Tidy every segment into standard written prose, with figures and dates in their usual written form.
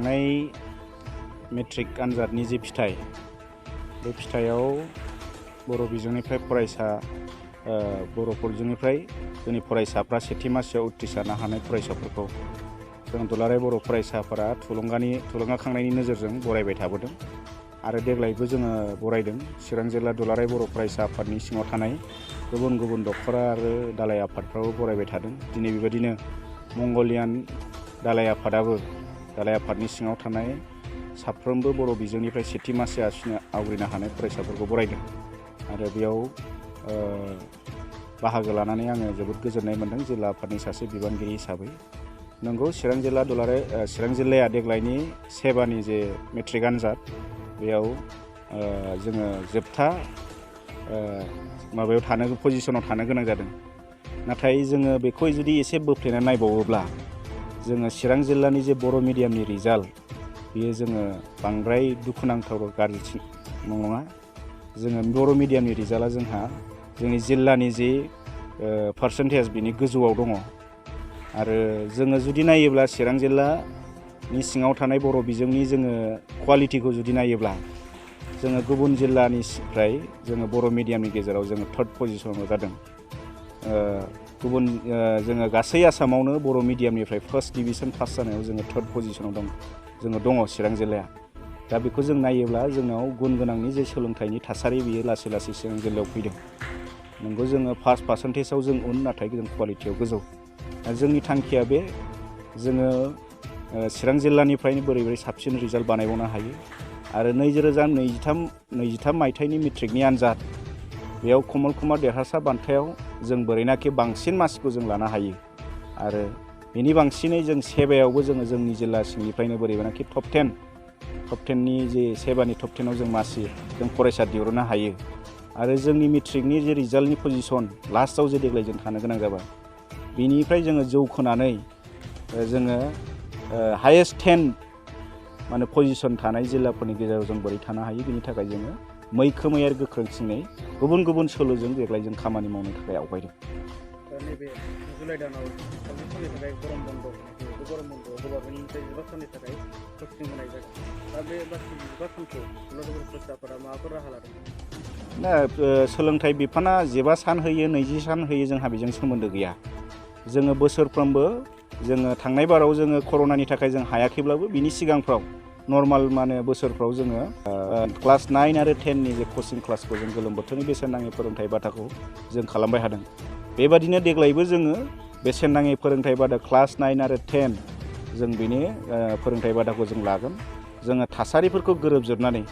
थांनाय मेट्रिक आनजादनि जे फिथाइ बे फिथाइयाव बर' बिजोंनिफ्राय फरायसा बर' बिजोंनिफ्राय जोंनि फरायसाफ्रा सेथि मासियाव उथ्रिसारनो हानाय फरायसाफोरखौ जों दुलाराय बर' फरायसाफोरा थुलुंगाखांनायनि नोजोरजों बरायबाय थाबोदों आरो देग्लायबो जोङो बरायदों। चिरां जिल्ला दुलाराय बर' फरायसा आफादनि सिङाव थानाय गुबुन गुबुन दख'र आरो दालाइ आफादफ्राबो बरायबाय थादों। दिनै बेबायदिनो मंगलियान दालाइ आफादनि सिङाव थानाय साफ्रोमबो बर' बिजोंनिफ्राय सेथि मासि आवग्रिनो हानाय फरायसाफोरखौ बरायदों आरो बेयाव बाहागो लानानै आङो जोबोद गोजोननाय मोनदों जिल्ला आफादनि सासे बिबानगिरि हिसाबै। नंगौ, चिरां जिल्लाया देग्लायनि सेबानि जे मेट्रिक आनजाद बेयाव जोङो जोबथा पजिसनाव थानो गोनां जादों। नाथाय जोङो बेखौ जुदि एसे बोफ्लेनानै नायबावोब्ला जोङो चिरां जिल्लानि जे बर' मिडियामनि रिजाल्ट बेयो जोङो बांद्राय दुखुनांथाव गाज्रि नङा। जोङो बर' मिडियामनि रिजाल्टआ जोंनि जिल्लानि जे पार्सेन्टेज बिनि गोजौआव दङ आरो जोङो जुदि नायोब्ला चिरां जिल्लानि सिङाव थानाय बर' बिजोंनि जोङो कुवालिटिखौ जुदि नायोब्ला जोङो गुबुन जिल्लानिफ्राय जोङो बर' मिडियामनि गेजेराव जोङो थार्ड पजिसनाव जादों। जोङो गासै आसामावनो बर' मिडियामनिफ्राय फार्स्ट डिभिजन पास जानायाव जोङो थार्ड पजिसनाव दङ चिरां जिल्लाया। दा बेखौ जों नायोब्ला जोंनाव गुन गोनांनि जे सोलोंथाइनि थासारि बेयो लासै लासै चिरां जिल्लायाव फैदों। नंगौ, जोङो फार्स्ट पार्सेन्टेजाव जों उन, नाथाय जों कुवालिटियाव गोजौ। जोंनि थांखिया बे, जोङो चिरां जिल्लानिफ्रायनो बोरै साबसिन रिजाल्ट बानायबावनो हायो आरो 2023 मायथाइनि मेट्रिकनि आनजाद बेयाव कमल कुमार देरहासार बान्थायाव जों बोरैनाखि बांसिन मासिखौ जों लानो हायो आरो बेनि बांसिनै जों सेबायावबो जोंनि जिल्ला सिंनिफ्रायनो बोरैबानाखि टप 10नि जे सेबानि टप 10आव जों फरायसा दिहुननो हायो आरो जोंनि मेट्रिकनि जे रिजाल्टनि पजिसन लास्टआव जे देग्लाय जों थानो गोनां जाबाय बेनिफ्राय जोङो जौखोनानै जोङो हायेस्ट 10 पजिसन थानाय जिल्लाफोरनि गेजेराव जों बोरै थानो हायो, बेनि थाखाय जोङो मैखोमै आरो गोख्रोंसिनै गुबुन गुबुन सोलोजों देग्लाय जों खामानि मावनो थाखाय आवगायदों। नैबे जुलाइ दानाव 4 साननि थाखाय गरम बन्द'आव गभर्नमेन्टनिफ्राय 15 साननि थाखाय कचिं होनाय जागोन। दा बे बाखि 15 सानखौ दुलाराय बर' फरायसाफोरा माबाफोर राहा लादों? सोलोंथाइ बिफाना 15 सान होयो, 20 सान होयो, जोंहा बेजों सोमोन्दो गैया। जोङो बोसोरफ्रोमबो जोङो थांनाय बाराव जोङो कर'नानि थाखाय जों हायाखैब्लाबो बिनि सिगांफ्राव नर्माल बोसोरफ्राव जोङो क्लास 9 आरो 10नि जे कचिं क्लासखौ जों गोलोम बोथोरनि बेसेन नाङै फोरोंथाइ बादाखौ जों खालामबाय थादों। बेबादिनो देग्लायबो जोङो बेसेन नाङै फोरोंथाइ बादा क्लास 9 आरो 10 जों बेनि फोरोंथाइ बादाखौ जों लागोन। जोङो थासारिफोरखौ गोरोबजोबनानै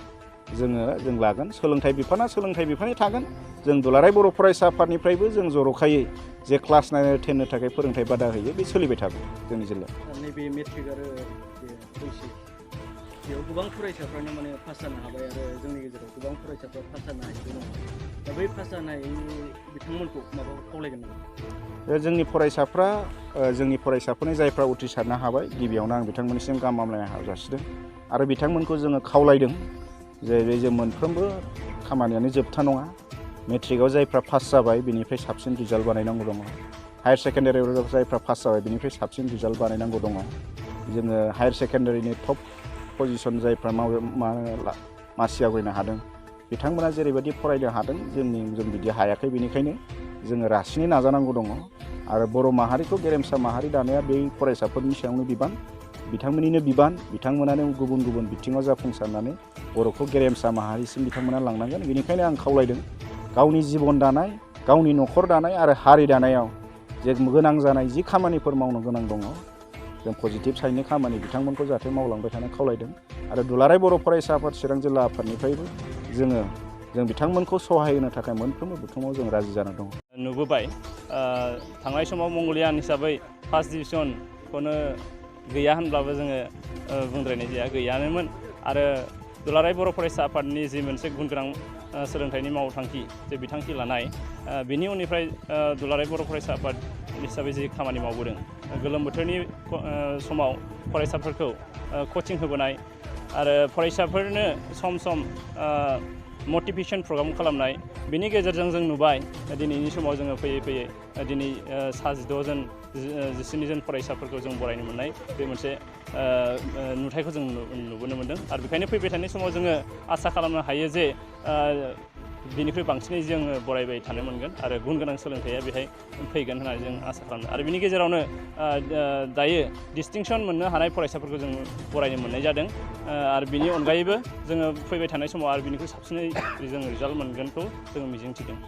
जों लागोन। सोलोंथाइ बिफाननि थागोन। जों दुलाराय बर' फरायसा आफादनिफ्रायबो जों जर'खायै जे क्लास 9 आरो 10नि थाखाय फोरोंथाइ बादा होयो बे सोलिबाय थागोन जोंनि जिल्लायाव। नैबे मेट्रिक आरो बेयाव गोबां फरायसाफ्रानो पास जानो हाबाय आरो जोंनि गेजेराव गोबां फरायसाफ्रा पास जानो हायैबो दङ। दा बै पास जानाय बिथांमोनखौ माबाफोर खावलायगोन नामा? जोंनि फरायसाफोरनि जायफ्रा उथ्रिसारनो हाबाय, गिबियावनो आं बिथांमोननिसिम गाहाम हामलायनाय जासिदों आरो बिथांमोनखौ जोङो खावलायदों जे जों मोनफ्रोमबो खामानियानो जोबथा नङा। मेट्रिकआव जायफ्रा पास जाबाय बिनिफ्राय साबसिन रिजाल्ट बानायनांगौ दङ। हायार सेकेन्डारियाव जायफ्रा पास जाबाय बिनिफ्राय साबसिन रिजाल्ट बानायनांगौ दङ। जोङो हायार सेकेन्डारिनि टप पजिसन जायफ्रा मासि आवग्रिनो हादों बिथांमोना जेरैबायदि फरायनो हादों जों बिदि हायाखै। बेनिखायनो जोङो रासिनै नाजानांगौ दङ आरो बर' माहारिखौ गेरेमसा माहारि दानाया बे फरायसाफोरनि सायावनो बिथांमोननिनो बिबान। बिथांमोनानो गुबुन गुबुन बिथिङाव जाफुंसारनानै बर'खौ गेरेमसा माहारिसिम बिथांमोना लांनांगोन। बेनिखायनो आं खावलायदों, गावनि जिबन दानाय, गावनि न'खर दानाय आरो हारि दानायाव जे गोनां जानाय जि खामानिफोर मावनो गोनां दङ, जों पजिटिभ साइडनि खामानि बिथांमोनखौ जाहाथे मावलांबाय थानो खावलायदों आरो दुलाराय बर' फरायसा आफाद चिरां जिल्ला आफादनिफ्रायबो जों बिथांमोनखौ सहाय होनो थाखाय मोनफ्रोमबो बिथिङाव जों राजि जाना दं। नुबोबाय थांनाय समाव मंगलियान हिसाबै फार्स्ट डिभिजनखौनो गैया होनब्लाबो जोङो बुंद्रायनाय जाया, गैयानोमोन। आरो दुलाराय बर' फरायसा आफादनि जि मोनसे गुन गोनां सोलोंथाइनि मावथांखि, जे बिथांखि लानाय, बिनि उननिफ्राय दुलाराय बर' फरायसा आफाद हिसाबै जि खामानि मावबोदों, गोलोम बोथोरनि समाव फरायसाफोरखौ कचिं होबोनाय आरो फरायसाफोरनो सम सम मटिभेसन प्रग्राम खालामनाय बेनि गेजेरजों जों नुबाय दिनैनि समाव जोङो फैयै फैयै दिनै 16 जन 17 जन फरायसाफोरखौ जों बरायनो मोननाय बे मोनसे नुथायखौ जों नुबोनो मोन्दों आरो बेखायनो फैबाय थानाय समाव जोङो आसा खालामनो हायो जे बिनिख्रुइ बांसिनै जोङो बरायबाय थानो मोनगोन आरो गुन गोनां सोलोंथाइया बेहाय फैगोन होननानै जों आसा खालामदों आरो बिनि गेजेरावनो दायो डिस्टिंसन मोननो हानाय फरायसाफोरखौ जों बरायनो मोननाय जादों आरो बिनि अनगायैबो जोङो फैबाय थानाय समाव आरो बिनिख्रुइ साबसिनै जों रिजाल्ट मोनगोनखौ जोङो मिजिंथिदों।